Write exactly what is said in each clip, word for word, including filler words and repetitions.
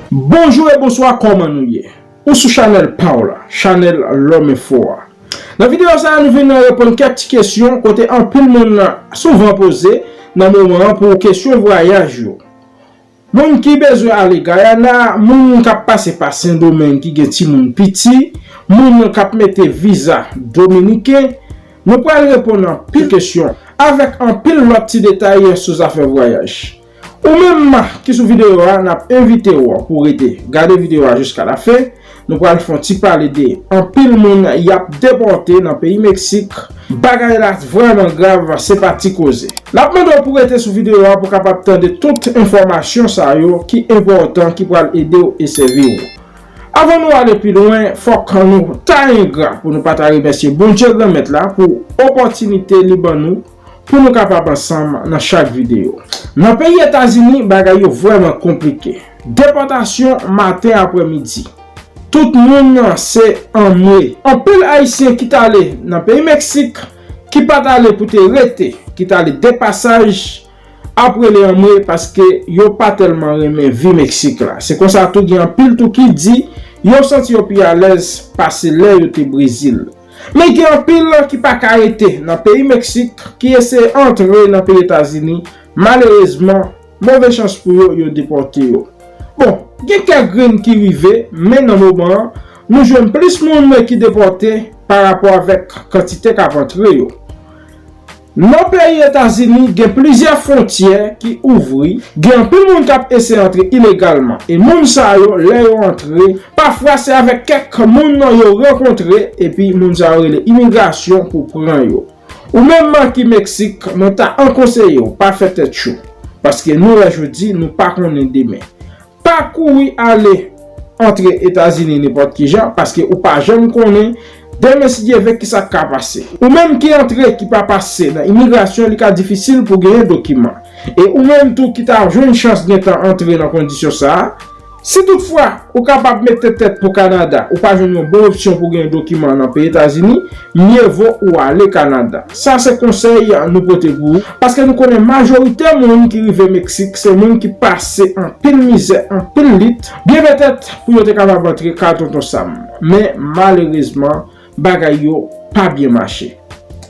Bonjou e bonswa, kòman nou ye? Ou sou chanèl pa w la, chanèl Lòm Enfo a. Nan videyo sa a, nou vin reponn kèk ti kesyon kote anpil moun souvan poze nan moman an pou kesyon vwayaj yo. Moun ki bezwen ale Guyana, moun k ap pase pa Sendomeng ki gen timoun piti, moun k ap mete viza dominiken, nou pral reponn anpil kesyon avèk anpil lòt ti detay sou zafè vwayaj. Ou menm ki sou videyo a, n ap envite w pou w rete gade videyo a jiska lafen. Nou pral fè yon ti pale de anpil moun y ap depòte nan peyi Meksik. Bagay la vrèman grav, se pa ti koze. N ap mande w pou w rete sou videyo a pou w kapab tande tout enfòmasyon sa yo ki enpòtan, ki pral ede w e sèvi w. Avan nou ale pi lwen, fòk nou ta engra pou nou pa ta remèsye Bondye Granmèt la pou opòtinite li ban nou pou nou kapab ansanm nan chak videyo. Nan peyi Etazini, bagay yo vrèman konplike. Depòtasyon maten aprèmidi. Tout moun se anmwe. Anpil Ayisyen ki t ale nan peyi Meksik, ki pa t ale pou te rete, ki t ale de pasaj, ap rele anmwe paske yo pa tèlman renmen vi Meksik la. Se konsa tou gen anpil tou ki di yo santi yo pi alèz pase lè yo te Brezil. Men gen anpil ki pa ka rete nan peyi Meksik, ki eseye antre nan peyi Etazini. Malerezman, move chans pou yo, yo depòte yo. Bon, gen kèk grenn ki rive, men nan moman an, nou jwenn plis moun ki depòte pa rapò avèk kantite k ap antre yo. Nan peyi Etazini, gen plizyè fwontyè ki ouvri, gen anpil moun k ap eseye antre ilegalman, e moun sa yo, lè yo antre, pafwa se avèk kèk moun yo rankontre, epi moun sa yo rele imigrasyon pou pran yo. Ou menm ki Meksik, nou ta an konseye w pa fè tèt cho, paske nou wè jodi, nou pa konnen demen. Pa kouri ale antre Etazini nenpòt ki jan, paske ou pa janm konnen demen, si Dye vle, kisa k ka pase. Ou menm ki antre, ki pa pase nan imigrasyon, li ka difisil pou genyen dokiman. E ou menm tou ki ta jwenn chans gentan antre nan kondisyon sa a, si toutfwa ou kapab mete tèt pou Kanada, ou pa jwenn yon bon opsyon pou genyen dokiman nan peyi Etazini, mye vo ou ale Kanada. Sa se konsèy nou pote pou ou, paske nou konnen majorite moun ki rive Meksik se moun ki pase anpil mizè, anpil lit, byen petèt pou yo te kapab antre ka tonton Sam. Men malerezman, bagay yo pa byen mache.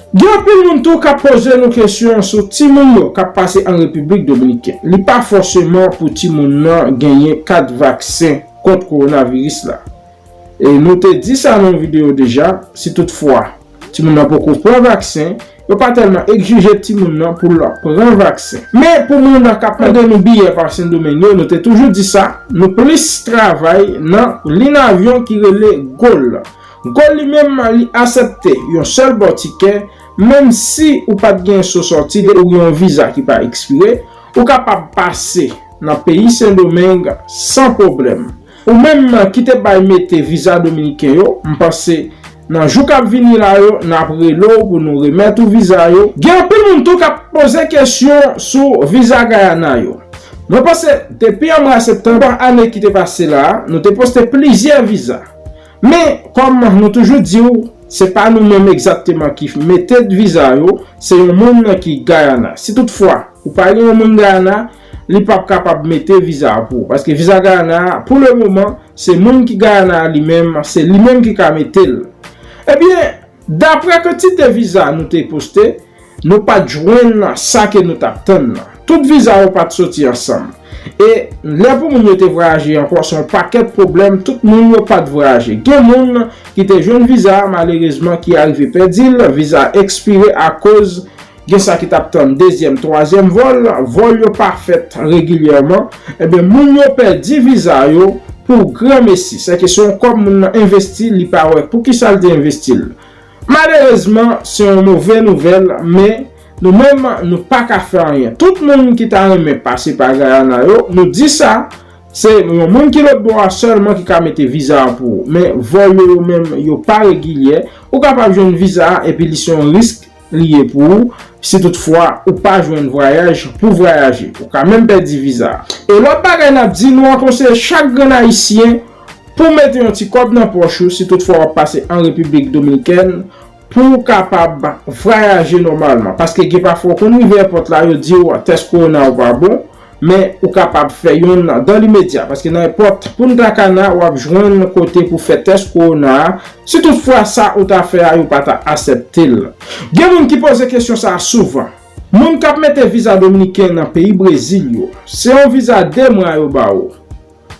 Gen anpil moun tou k ap poze nou kesyon sou timoun yo k ap pase an Repiblik Dominikèn. Li pa fòseman pou timoun nan genyen kat vaksen kont kowonaviris la. E nou te di sa nan yon videyo deja, si toutfwa timoun nan poko pran vaksen, yo pa tèlman egzije timoun nan pou l pran vaksen. Men pou moun nan k ap mande nou biyè pa Sendomeng yo, nou te toujou di sa, nou plis travay nan liy avyon ki rele Gol. Gol li menm, li aksepte yon sèl bò tikè, menm si ou pa t gen so sòti ou gen yon viza ki pa ekspire, ou kapab pase nan peyi Sendomeng san pwoblèm. Ou menm ki te bay mete viza dominiken yo, m panse nan jou k ap vini la yo, n ap rele w pou nou remèt ou viza yo. Gen anpil moun tou k ap poze kesyon sou viza Guyana yo. Mwen panse depi an mwa septanm ane ki te pase la a, nou te poste plizyè viza. Men, kòm nou toujou di w, se pa nou menm egzakteman ki mete viza yo, se yon moun ki Guyana. Si toutfwa ou pa gen yon moun Guyana, li p ap kapab mete viza a pou ou. Paske viza Guyana a, pou le moman, se moun ki Guyana a li menm, se li menm ki ka mete l. Ebyen, daprè kantite viza nou te poste, nou pa t jwenn sa ke nou t ap tann nan. Tout viza yo pa t soti ansanm. E lè pou moun yo te vwayaje ankò, se yon pakèt pwoblèm, tout moun yo pa t vwayaje. Gen moun ki te jwenn viza, malerezman, ki arive pèdi l, viza ekspire akoz gen sa ki t ap tann dezyèm, twazyèm vòl, vòl yo pa fèt regilyèman, ebyen, moun yo pèdi viza yo pou granmesi. Sèke se yon kòb moun nan envesti, li pa wè poukisa l te envesti l. Malerezman, se yon move nouvèl, men nou menm, nou pa ka fè anyen. Tout moun ki ta renmen pase pa Guyana yo, nou di sa, se yon moun ki lòt bò a sèlman ki ka mete viza a pou ou. Men vòl yo, yo menm, yo pa regilyè. Ou kapab jwenn viza a, epi li se yon risk li ye pou ou, si toutfwa ou pa jwenn vwayaj pou vwayaje. Ou ka menm pèdi viza a. E lòt bagay n ap di, nou an konseye chak grenn Ayisyen pou mete yon ti kòb nan pòch ou, si toutfwa w ap pase an Repiblik Dominikèn, pou w kapab vwayaje nòmalman. Paske gen pafwa w konn rive èpòt la, yo di w tès kowona ou pa bon, men ou kapab fè youn dan limedya, paske nan èpòt Punta Cana w ap jwenn kote pou fè tès kowona a, si toutfwa sa ou ta fè a yo pa ta aksepte l. Gen moun ki poze kesyon sa a souvan. Moun k ap mete viza dominiken nan peyi Brezil yo, se yon viza de mwa yo ba ou.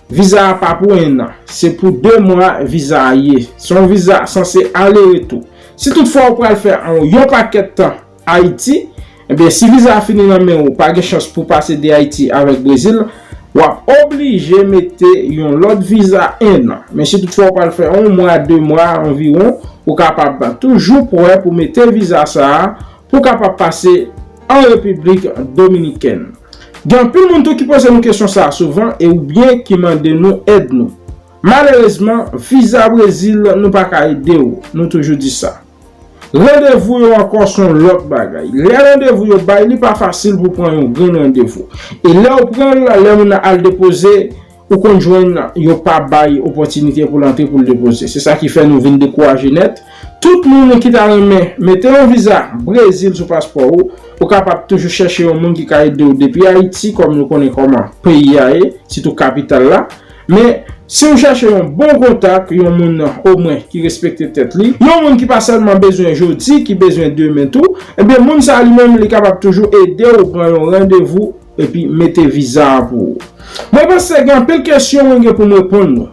Viza a pa pou en an, se pou de mwa viza a ye. Se yon viza sanse ale retou. Si toutfwa ou pral fè yon pakèt tan Ayiti, ebyen, si viza a fini nan men ou, pa gen chans pou pase de Ayiti avèk Brezil, w ap oblije mete yon lòt viza en an. Men si toutfwa ou pral fè yon mwa, de mwa anviwon, ou kapab toujou prè pou mete viza sa a pou kapab pase an Repiblik Dominikèn. Gen anpil moun tou ki poze nou kesyon sa a souvan e oubyen ki mande nou èd nou. Malerezman, viza Brezil, nou pa ka ede w, nou toujou di sa. Randevou yo ankò se yon lòt bagay. Lè randevou yo bay, li pa fasil pou pran yon grenn randevou. E lè w pran l, lè moun nan al depoze, ou konn jwenn yo pa bay opòtinite pou l antre pou l depoze. Se sa ki fè nou vin dekouraje nèt. Tout moun ki ta renmen mete yon viza Brezil sou paspò ou, ou kapab toujou chèche yon moun ki ka ede w depi Ayiti, kòm nou konnen kòman peyi a ye, sitou kapital la. Men, si w chèche yon bon kontak, yon moun omwen ki respekte tèt li, yon moun ki pa sèlman bezwen jodi, ki bezwen demen tou, ebyen, moun sa a li menm, li kapab toujou ede w pran yon randevou epi mete viza a pou ou. Mwen panse gen anpil kesyon mwen gen pou m reponn nou.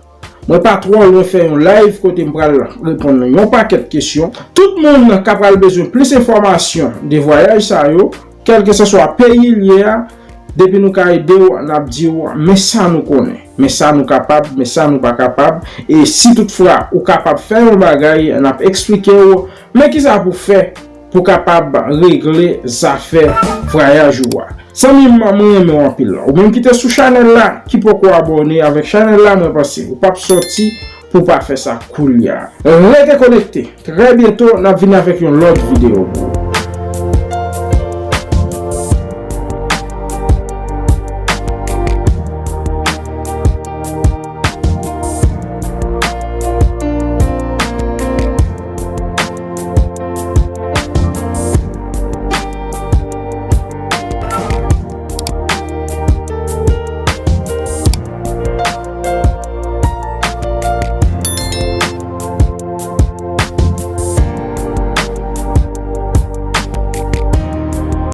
Mwen pa twò lwen fè yon live kote m pral reponn yon pakèt kesyon. Tout moun ka pral bezwen plis enfòmasyon de vwayaj sa yo, kèlkeswa peyi l ye a, depi nou ka ede w, n ap di w, men sa nou konnen, men sa nou kapab, men sa nou pa kapab. E si toutfwa ou kapab fè yon bagay, n ap eksplike w, men kisa pou fè pou kapab regle zafè vwayaj ou a. Zanmi m, mwen renmen w anpil. Ou menm ki te sou chanèl la, ki poko abòne avèk chanèl la, mwen panse ou p ap sòti pou w pa fè sa koulye a. Rete konekte. Trè byento, n ap vini avèk yon lòt videyo.